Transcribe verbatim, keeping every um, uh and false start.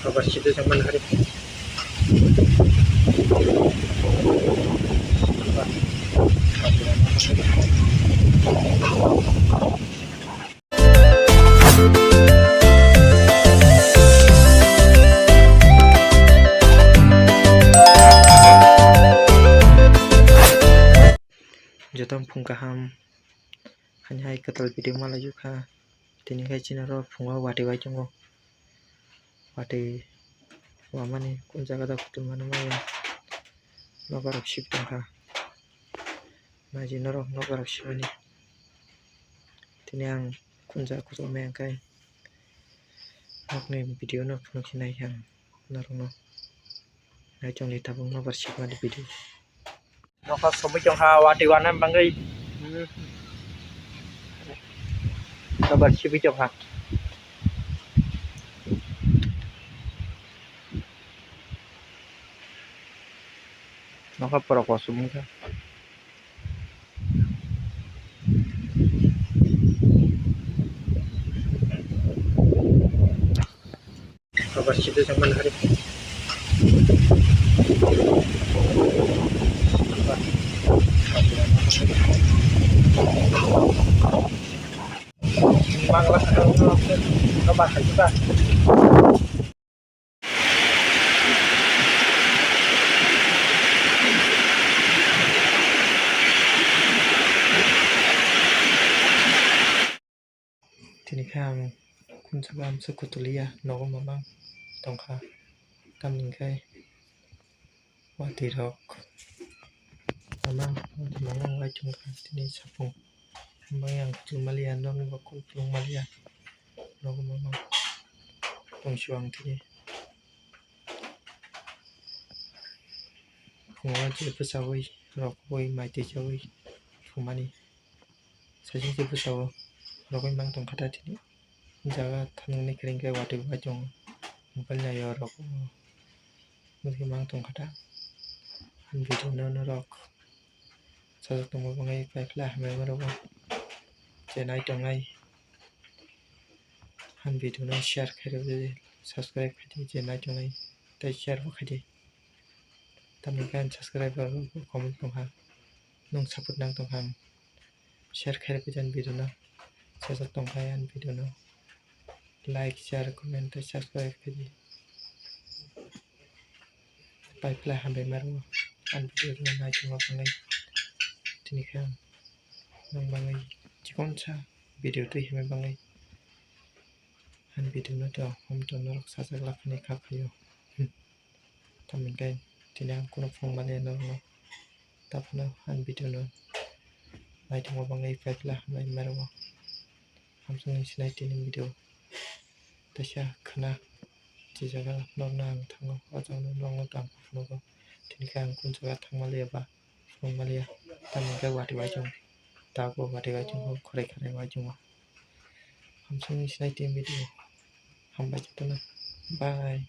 Abar sida jangmani hari. Joto phung kaham. Hani hai kwtal video malaiyo kha. Tini khai chini oro phungo watwi wai tongo. Watwi wamani kun jaga da kutung mano maya. Nobarok sip tongkha. Naidi norok nobarok sipmani. Tini ang kun jaga kutung maya khai. Nokni video no phunukhe nai ang norokno. Naichomni tabuk nobar sipmani video. Nokha somoi tongkha watwi wana bagwi. Nobar sibwi tongkha. Nokha borok kosom wngkha. Abar sida jangmani hari. Mangla sakang no, no bahai ba. Tini khe ang kunsa bamsa kutuliya nogo mamang tongkha, tamni hwnkhe watwi rok mamang watwi mamang wai tongkha tini sapung, hambai ang kutul maliya, nokni bo kutung maliya, nogo mamang tongsiyo ang tini. Phungo je bwchaui rok kubui mai twi chaui phumani. Saichung se bwsao rogwi mang tongkha da tini. Jaga thangnani kwrwngkhe watwi bai tongo. Mobile naiyo rok bwswk mang tongkha da. Ang video no norok sajak tongma bagwi paiphle hambai ma rwo. Je nai tongnai ang video no share khairokdi, subscribe khaidi, je nai tongnai tei share bo khaidi. Tamni hwnkhe ang subscriber rok comment tongkha, nwng support nang tongkha ang. Share khairokdi ang video no, sajak tongkha ang video no. Like, share, comment tei subscribe khaidi. Paiphle hambai ma rwo ang video no nai tongma bagwi. Tini khe ang nwng bagwi chikonsa video twi himna bagwi. Ang video no to hom to norok sajak lakhani kha phaio. Tamni hwnkhe tini ang kunu phung maliya norokno. Taphano ang video no naitongma bagwi paiphle hambai ma rwo. Hamsung ni sinai tini video. Teisa khwna je jaga norokno ang thango, o jaga norokno ang phunukgo. Tini khe ang kun jaga thangma liya ba phunuk maliya. Tamni hwnkhe watwi wai chwng, tabuk watwi wai chwng, khwrai khwrai wai chwng. Hamsung ni sinai tini video. Hambai jotono. Bye.